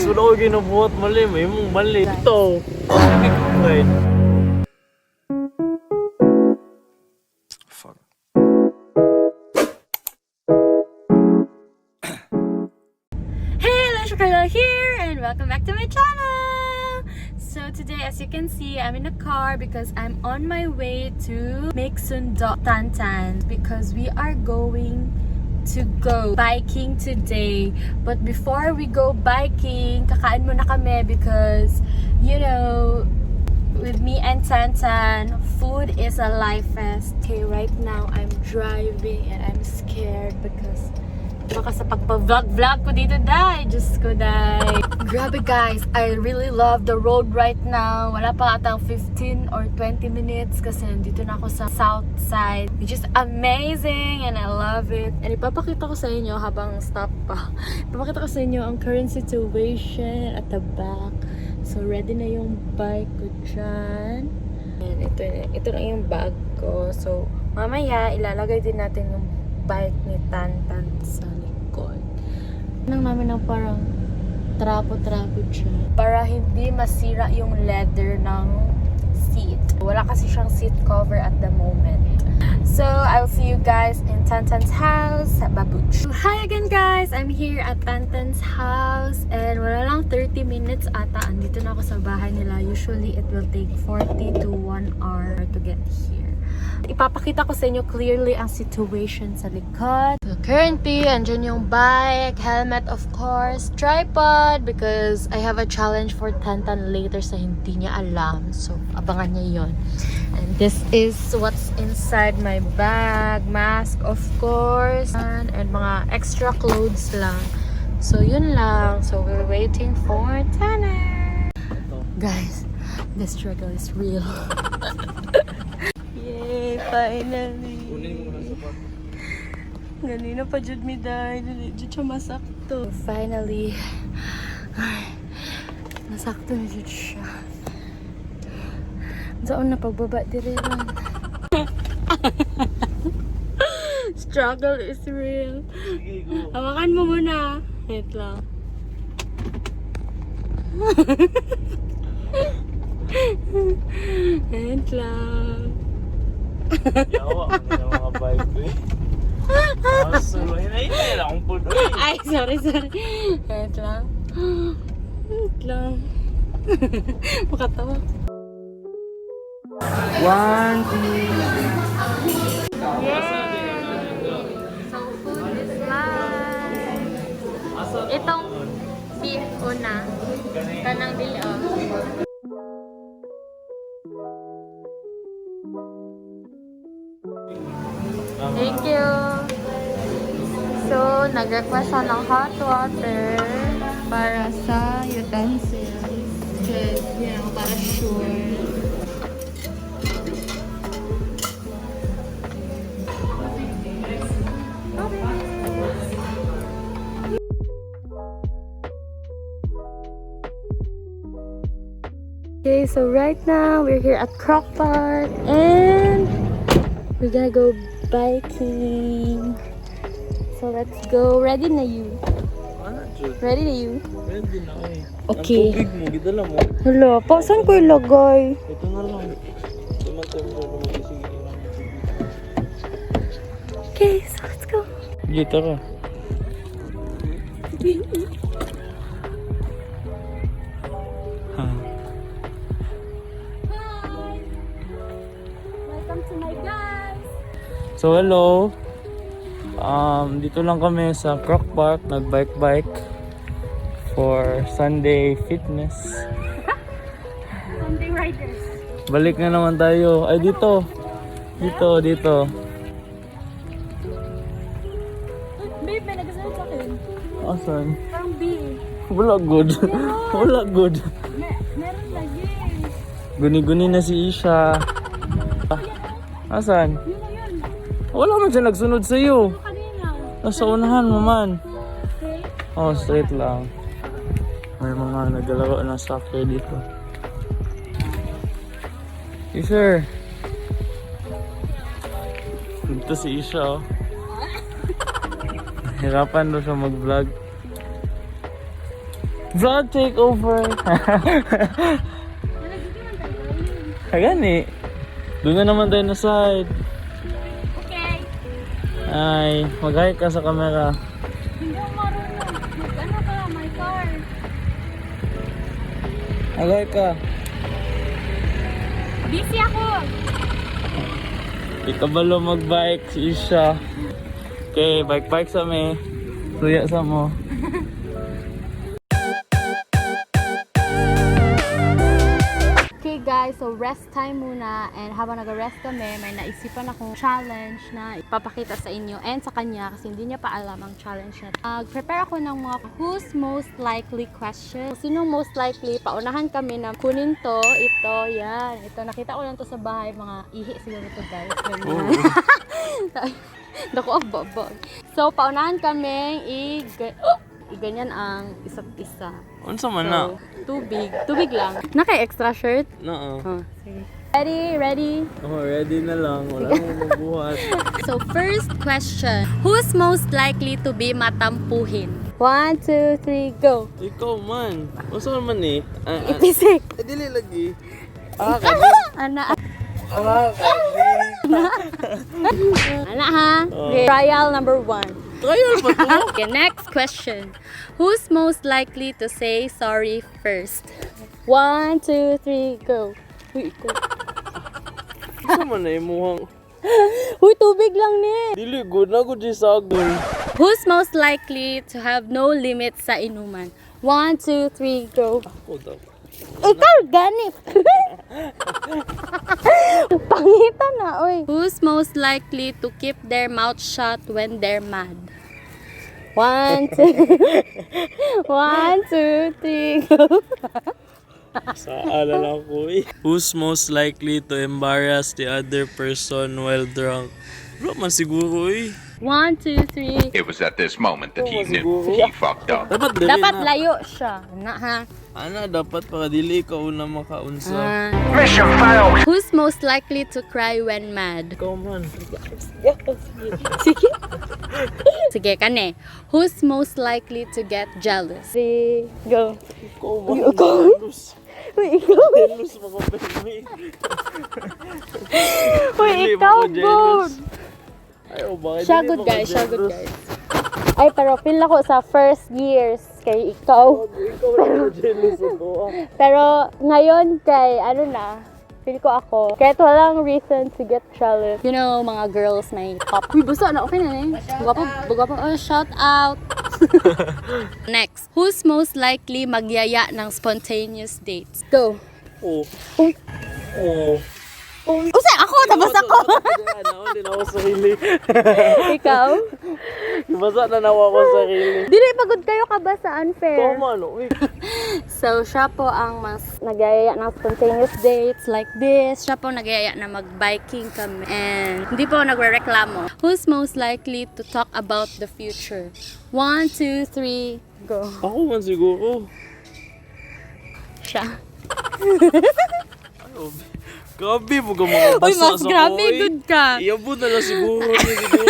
guys, wala ko ginabuhat mali. May mong mali. Ito. Right. Fuck. Hey, ELISHA CARLISLE here and welcome back to my channel. So today, as you can see, I'm in a car because I'm on my way to 𝑘𝐞𝐿 because we are going to go biking today. But before we go biking, kakain muna kami because, you know, with me and Tantan, food is a life fest. Okay, right now I'm driving and I'm scared because baka sa pagpa-vlog ko dito, dahil Diyos ko, dahil grabe guys, I really love the road right now. Wala pa atang 15 or 20 minutes kasi nandito na ako sa south side, which is amazing and I love it. And ipapakita ko sa inyo habang stop pa, ipapakita ko sa inyo ang current situation at the back. So ready na yung bike ko dyan. And ito na yung bag ko. So mamaya ilalagay din natin yung bike ni Tantan sa likod. Nang namin ng parang trapo-trapo siya para hindi masira yung leather ng seat. Wala kasi siyang seat cover at the moment. So, I'll see you guys in Tantan's house sa Babuch. Hi again guys! I'm here at Tantan's house and wala lang 30 minutes ata. Andito na ako sa bahay nila. Usually, it will take 40 to 1 hour to get here. Ipapakita ko sa inyo clearly ang situation sa likod. So currently, andyan yung bike, helmet of course, tripod because I have a challenge for Tantan later sa hindi niya alam. So abangan niya yon. And this is what's inside my bag. Mask of course. And mga extra clothes lang. So yun lang. So we're waiting for Tanner. Guys, the struggle is real. Yay, finally. Ganina pa jud mi dahil jud siya masakto. Finally, nasakto na jud siya. Saan na pagbaba dire lang. Struggle is real. Hawakan mo muna. Wait lang. Wait lang. Yawa ka na mga bike ko eh. Hinay lang akong puno eh. Ay, sorry. Wait lang. Wait lang. Makatawa. 1, 2, 3. Yay! So, food is live. Itong beef una. Kanang dili, oh. Thank you. So, nag-request siya ng hot water para sa utensils. Because, you know, para sure. Okay, so right now we're here at Crockpart and we're gonna go biking. So let's go. Ready na you? Ready na you? Ready na eh. Okay. Ang tubig mo, gidala mo. Hala, pa saan ko ilagay? Ito na lang. Okay, so let's go. Gita ka. Hi! Welcome to my guys! So hello. Dito lang kami sa Crockpart, nag-bike for Sunday fitness. Sunday riders. Balik na naman tayo. Ay dito. Dito. Babe, may nagasunod sa akin. Asan? Parang B. Wala good. Wala good. Meron lagi. Guni-guni na si Isha. Asan? Yun na yun. Wala man siya nagsunod sa iyo. Kanina. Nasa unahan mo man. Okay. Oh, straight lang. May mga naglalaro ng soccer dito. Isha. Dito si Isha, oh. Hirapan daw siya mag-vlog. Vlog takeover. Gani. Doon na naman tayo na side. Okay. Ay, mag-hi ka sa camera. Hindi ako marunong. Mag-ano ka, my car. Mag-hi ka. Busy ako. Ikabalo mag-bike si Isha. Okay, bike sa me. Tuya sa mo. Okay guys, so rest time muna, and habang nag-rest kami, may naisipan akong challenge na ipapakita sa inyo and sa kanya kasi hindi niya pa alam ang challenge na. Prepare ako ng mga who's most likely question. Sinong most likely? Paunahan kami na kunin to, ito, yan. Ito, nakita ko lang to sa bahay, mga ihi siguro to guys. Naku, ababag. So, paunahan kami ganyan ang isa't isa. Unsa man na? Tubig lang. Naka-extra shirt? Oo. Sige. Ready? Oh, ready na lang. Wala nang mabuhat. So, first question. Who's most likely to be matampuhin? 1, 2, 3, go! Ikaw man. Unsa man eh? Ipisik! Dili lagi. Ana Kani. Ana ha? Okay. Trial number 1. Trial pa to? Okay, next question. Who's most likely to say sorry first? 1, 2, 3, go! Uy, ikaw. Unsa man na imuhang? Uy, tubig lang ni! Dili good na gud sa agol. Who's most likely to have no limit sa inuman? 1, 2, 3, go! Ako daw. Ikaw, ganit! Pangitan na, oy! Who's most likely to keep their mouth shut when they're mad? 1, 2, 1, 2, 3, go! Saan na ako eh. Who's most likely to embarrass the other person while drunk? Bro, man siguro eh. 1, 2, 3. It was at this moment that he knew he fucked up. Dapat dili Dapat na. layo siya. Na ha? Ana, dapat para dili ka una makaunsa. Mission failed. Who's most likely to cry when mad? Ikaw man. Sige. Sige, kane. Who's most likely to get jealous? 3, go. Ikaw man. Jealous. Uy, ikaw. Jealous mga permi. Uy, ikaw, good. Ay, bakit Siya dili good mo guys, siya jealous? good guys. Ay, pero feel ako sa first years kay ikaw. Ikaw na jealous ako. Pero ngayon kay, ano na, feel ko ako. Kahit walang reason to get jealous. You know, mga girls may pop. Uy, basta na, okay na eh. Bugapa. Oh, shout out. Next. Who's most likely magyaya ng spontaneous dates? Go. Oh. Uy. Oh. Usay, ako! Tapos ako! Hindi na ako sarili. Ikaw? Basa na nawa ko sarili. Dili, pagod kayo ka ba sa unfair? Tama no. So, siya po ang mas nagyayaya ng spontaneous dates like this. Siya po nagyayaya na mag-biking kami. And hindi po nagre-reklamo. Who's most likely to talk about the future? 1, 2, 3, go. Ako man siguro. Siya. Grabe mo ka mga basa Uy, mas sa grabe, ko, eh. good ka. Iyabot na lang siguro. Siguro.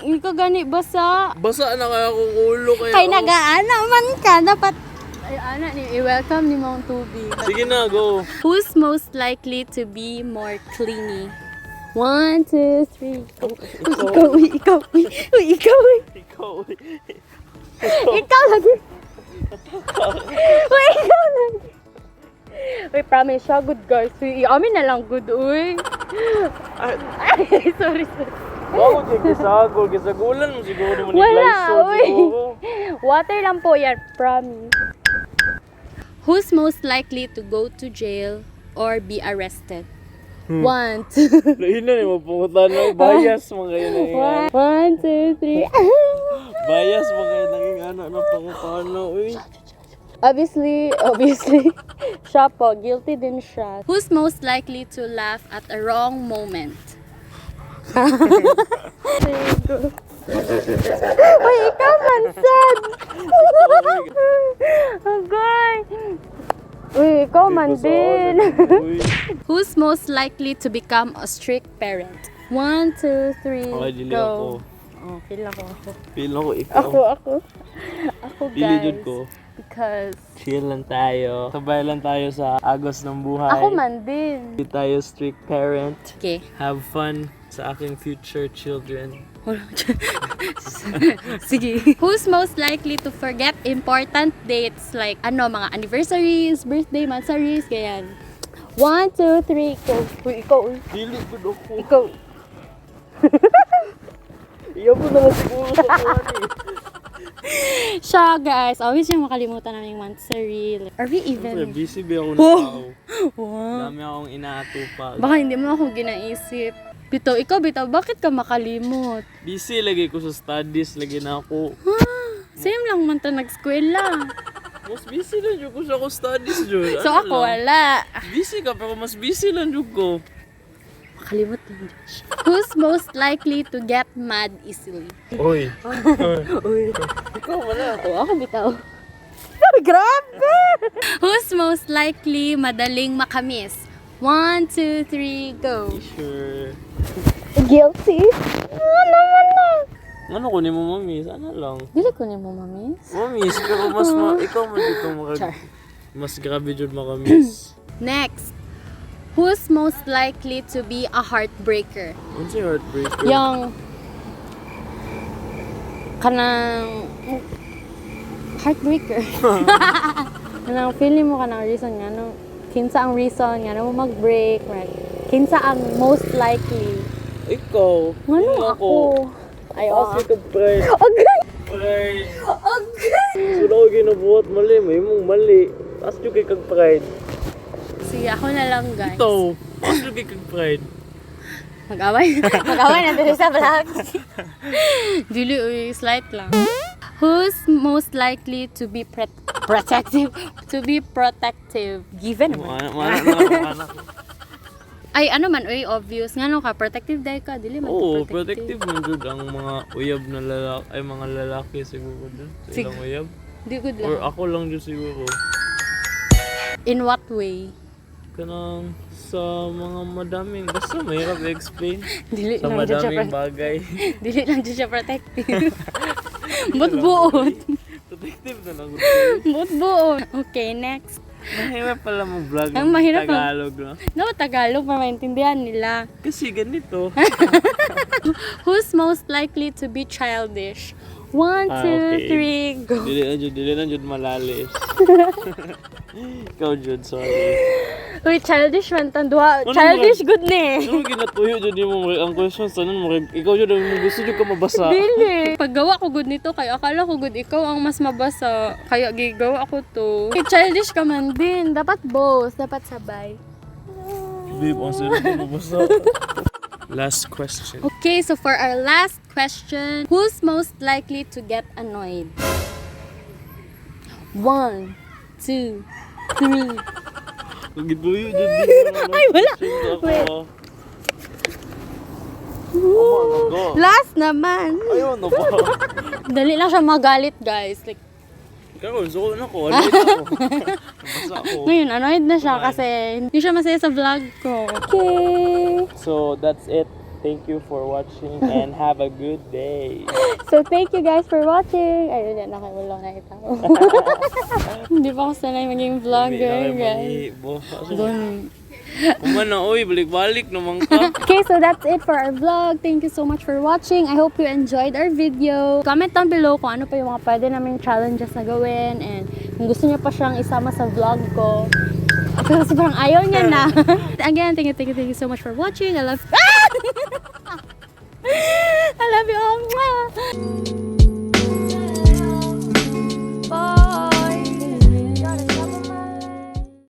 Hindi ko gani basa. Basa na kaya akong ulo kaya. Kay nagaana man ka. Dapat, ay, ana, i-welcome ni mong tubig. Sige na, go. Who's most likely to be more clingy? 1, 2, 3. Ikaw. Ikaw. Ikaw lagi. Uy, ikaw lagi. Uy, promise siya, good guys. Uy, amin na lang good, uy. Ay, sorry. Ako din kisagol. Kisagulan mo siguro mo Wala, ni-glycol uy. siguro. Water lang po yan, promise. Who's most likely to go to jail or be arrested? 1, 2. Lain na ni mapungutan na. Bias mo kayo na yung 1, 2, 3. Bias mo kayo naging anak ng pangutana. Uy. Obviously, siya po, guilty din siya. Who's most likely to laugh at a wrong moment? Uy, ikaw man, sad! Okay. Uy, ikaw man din. Who's most likely to become a strict parent? 1, 2, 3, Okay, dili ako. Oh, feel ako. Feel ako ikaw. Ako, Dili guys. jud ko. Because Chill lang tayo. Sabay lang tayo sa agos ng buhay. ako man din. Hindi tayo strict parent. Okay. Have fun sa aking future children. Sige. Who's most likely to forget important dates like mga anniversaries, birthday, monthsaries, ganyan. 1, 2, 3, go. Uy, ikaw. Dili ko ako. Ikaw. Iyan po naman siguro sa kuwan eh. Siya, guys. Always yung makalimutan namin yung monthsary. Are we Siyempre, even? busy ba ako ng tao? Wow. Dami akong inaatupag. Baka hindi mo ako ginaisip. Bitaw, ikaw, bakit ka makalimot? Busy lagi ko sa studies, lagi na ako. Same lang man ta nag-eskwela. Mas busy lang dyan ko sa ako studies dyan. So ako wala. Busy ka, pero mas busy lang dyan ko. Makalimot lang dyan siya. Who's most likely to get mad easily? Oy. Uy. Ikaw wala. Oo, ako bitaw. Grabe! Who's most likely madaling makamis? 1, 2, 3, go. Sure. Guilty? Naman na. Ano ko ni mo mamis? Ano lang? Dili ko ni mo mamis. Mamis, pero mas ikaw man dito mas grabe dyan makamis. Next. Who's most likely to be a heartbreaker? Ano si heartbreaker? Yung kanang heartbreaker. Kanang feeling mo kanang reason nga no. Kinsa ang reason nga mo mag-break, right? Kinsa ang most likely? Ikaw. Ngano ako? Ay, Kasi ka pride. Okay. Pride. Okay. Sula ko ginabuhat mali. May mong mali. As yung kay kag pride. Sige, ako na lang, guys. Ito. As yung kay kag pride. Mag-away. Mag-away na dito sa vlog. Dili, slight lang. Who's most likely to be protective? To be protective. Given naman. Anak. Ay, obvious. Nga ka, protective dahil ka. Dili man Oo, to protective man jud ang mga uyab na lalaki. Ay, mga lalaki siguro dun. Sa ilang uyab. Di good Or lang. ako lang dun siguro. In what way? Kanang sa mga madaming, basta mahirap i-explain. Dili Sa lang dyan siya madaming bagay. Dili lang dyan siya protective. Buot-buot. Protective na lang. Buot-buot. Okay, next. Mahirap pala mag-vlog Ang mahirap mag- Tagalog, no? No, Tagalog, para maintindihan nila. Kasi ganito. Who's most likely to be childish? 1, 2, okay. 3, go. Dili na jud malalis. Ikaw jud, sorry. Uy, childish man tanduha. Ano Childish good ni. Ano ginatuyo jud mo ang questions tanan mo ikaw jud ang gusto jud ka mabasa. Dili. Paggawa ko good nito, kaya akala ko good ikaw ang mas mabasa. Kaya gigawa ko to. Childish ka man din. Dapat both. Dapat sabay. Babe, ang sarap mo mabasa. Last question. Okay, so for our last question, who's most likely to get annoyed? 1, 2, 3. Gituyo jud dito. Ay, wala. Wait. Last naman. Ayun na ba? Dali lang siya magalit, guys. Like, Ikaw, suko na ko. Ano ako? Nabasa ako. ngayon, annoyed na siya kasi hindi siya masaya sa vlog ko. Okay. So, that's it. Thank you for watching and have a good day. So, thank you guys for watching. Ayun yan, nakawala na ito. Hindi pa ako sanay maging vlogger, guys. Doon. Kumana, oy, balik-balik naman ka. Okay, so that's it for our vlog. Thank you so much for watching. I hope you enjoyed our video. Comment down below kung ano pa yung mga pwede namin challenges na gawin. And kung gusto niyo pa siyang isama sa vlog ko. Pero sobrang ayaw niya na. Again, thank you so much for watching. I love you all. Mwah!